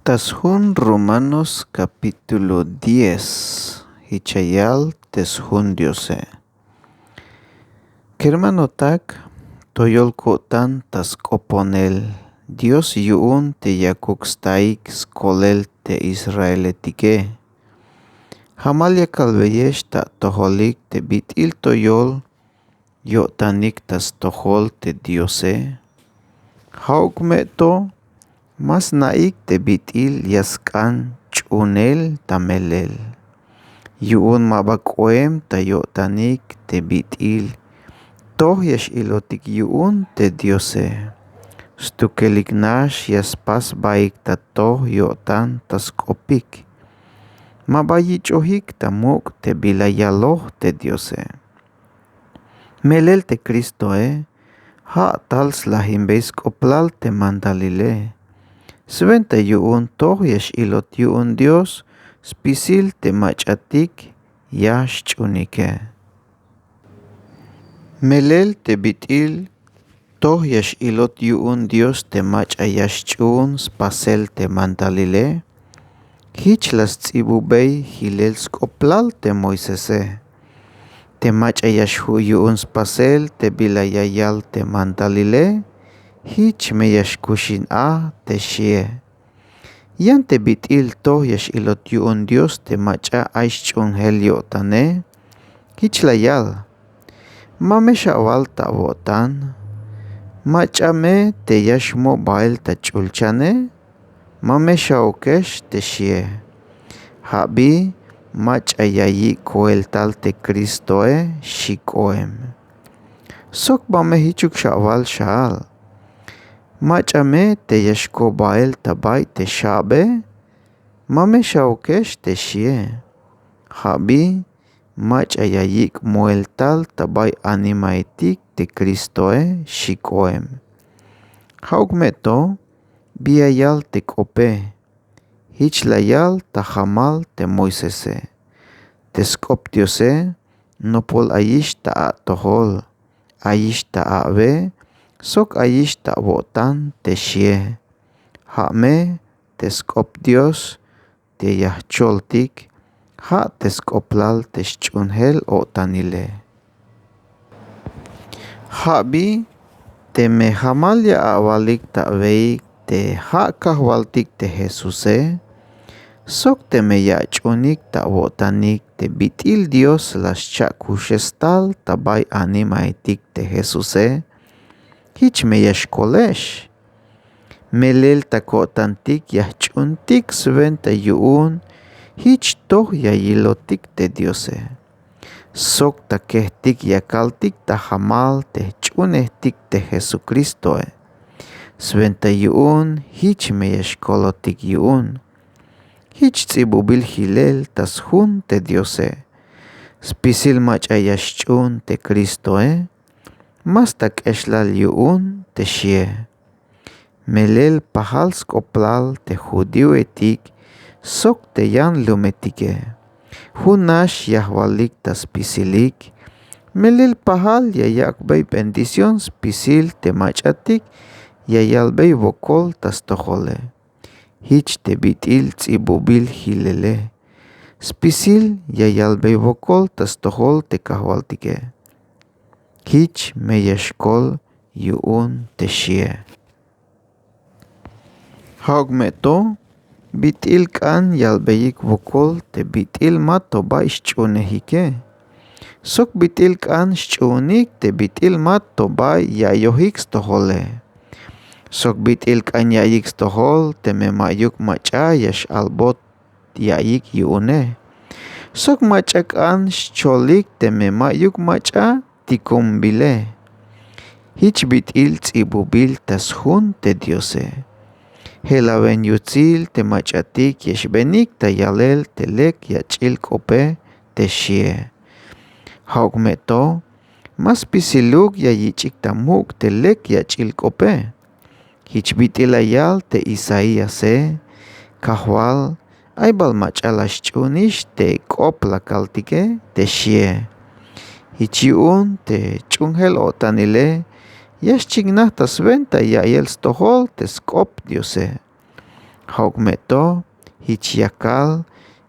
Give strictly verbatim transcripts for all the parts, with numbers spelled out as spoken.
Ta sjun Romanos kapítulo diez. Jich ya yal te sjun Diose. Kermanotak, toyol ko'tan ta sk'oponel Dios yu'un te yakuk staik skolel te israeletike. Jamal ya kalbeyex ta atojolik te bit'il toyol yo'tanik ta stojol te Diose. Ja'uk me to ma sna'ik te bit'il ya sk'an ch'uunel ta melel. Yu'un ma ba k'oem ta yo'tanik te bit'il toj ya x-ilotik yu'un te Diose. Stukelik nax ya spas baik ta toj yo'tan ta sk'opik. Ma ba yich'ojik ta muk' te bila yaloj te Diose. Melel te Cristoe ja' tal slajinbey sk'oplal te mandalile. Swenta yu'un toj ya x-ilot yu'un Dios spisil te mach'atik ya xch'uunike. Melel te bit'il toj ya x-ilot yu'un Dios te mach'a ya xch'uun spasel te mandalile. Jich la sts'ibubey jilel sk'oplal te Moisese. Te mach'a ya xju' yu'un spasel te bila ya yal te mandalile, jich me ya xkuxin a te xie. Yan te bit'il toj ya x-ilot yu'un Dios te mach'a ay xch'uunjel yo'tane. Jich la yal: Ma me xawal ta awo'tan. Mach'a me te ya xmo bael ta ch'ulchane. Ma me xa'ukex te xie. Ja' bi mach'a ya yik' koel tal te Cristoe, xi' k'oem. Sok ma me jichuk xawal xaal. Mach'a me te ya xko bael ta bay te xabe. Ma me xa'ukex te xie. Ja' bi mach'a ya yik' moel tal ta bay animaetik te Cristoe, xi' k'oem. Ja'uk me to bi ya yal te k'ope. Jich la yal ta jamal te Moisese: Te sk'op Diose nopol ayix ta atojol, ayix ta awe, sok ayix ta awo'tan te xie. Ja' me te sk'op Dios te ya jcholtik, ja' te sk'oplal te xch'uunjel o'tanile. Ja' bi teme jamal ya awalik ta aweik te ja' kajwaltik te Jesuse, sok teme ya ach'uunik ta awo'tanik te bit'il Dios la xcha'kuxes tal ta bay animaetik te Jesuse, jich me ya xkolex. Melel ta ko'tantik ya jch'uuntik swenta yu'un jich toj ya yilotik te Diose. Sok ta kejtik ya kaltik ta jamal te jch'uunejtik te Jesucristoe. Swenta yu'un jich me ya xkolotik yu'un. Jich ts'ibubil jilel ta sjun te Diose. Spisil mach'a ya xch'uun te Cristoe, ma sta k'exlal yu'un te xie. Melel pajal sk'oplal te judíoetik sok te yan lumetike. Jun nax ya jwalik ta spisilik, melel pajal ya yak'bey bendición spisil te mach'atik ya yalbey wokol ta stojole. Jich te bit'il ts'ibubil jilele. Spisil ya yalbey wokol ta stojol te kajwaltike. Jich me ya xkol yu'un te xie. Ja'uk me to bit'il k'an yalbeyik wokol te bit'il ma to bay xch'uunejike. Sok bit'il k'an xch'uunik te bit'il ma to bay ya'iyojik stojole. Sok bit'il k'an ya'iyik stojol teme ma'yuk mach'a ya x-albot ya'iyik yu'une. Sok mach'a k'an xcholik teme ma'yuk mach'a tikumbile. Jich bit'il ts'ibubil ta sjun te Diose. Jelawen yutsil te mach'atik ya xbeenik ta yalel te lek yach'il k'ope te xie. Ja'uk me to ma spisiluk ya yich'ik ta muk' te lek yach'il k'ope. Jich bit'il la yal te Isaíase: Kajwal, ay bal mach'a la xch'uunix te k'op la kaltike te xie. Jich yu'un te ch'uunjel-o'tanile ya xchiknaj ta swenta ya'iyel stojol te sk'op Diose. Ja'uk me to jich ya kal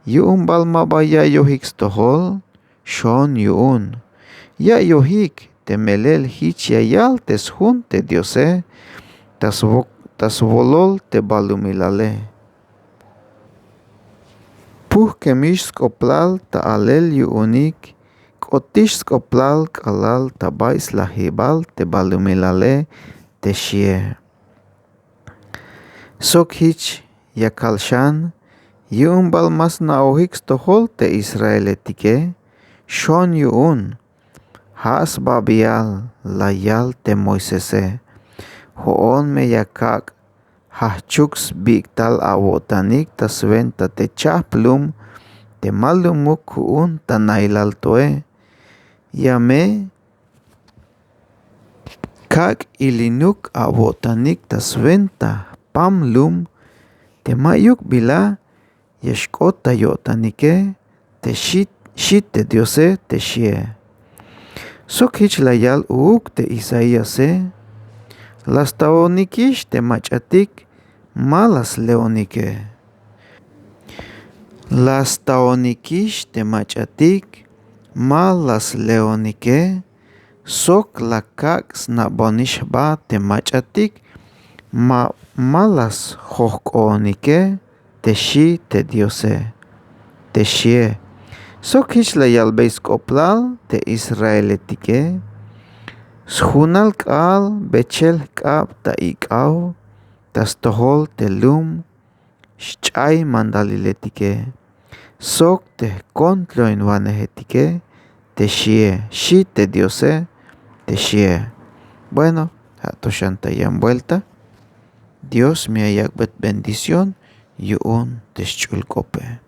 yu'un bal ma ba ya'iyojik stojol. Xoon yu'un ya'iyojik te melel jich ya yal te sjun te Diose ta swolol te balumilale. Pujk'emix sk'oplal ta alel yu'unik, k'otix sk'oplal k'alal ta bay slajibal te balumilale, te xie. Sok jich ya kal xan yu'un bal ma sna'ojik stojol te israeletike. Xoon yu'un ja' sbabial la yal te moisese. Jo'on me ya kak' jajchuk sbik'tal awo'tanik ta swenta te chajp lum te ma lumuk ku'un ta nailal toe. Ya me kak' ilinuk awo'tanik ta swenta jpam lum te ma'yuk bila ya xk'ot ta yo'tanike, te xi te diose, te xie. Sok jich la yal uuk te isaíase. La staonikix te mach'atik, ma la sleonike. La staonikix te mach'atik, ma la sleonike. Sok la kak' sna'bonix jba te mach'atik, ma ma la sjojk'oonike, te xi te diose, te xie. Sok jich la yalbey sk'oplal te israeletike. Sjunal k'aal bechel jk'ab ta ik'aw ta stojol te lum xch'ay mandaliletike, sok te jkontloinwanejetike, te xie, xi te diose, te xie. Bueno, ja' to xan ta yan buelta. Dios me ya yak'bey bendición yu'un te xch'ul k'ope.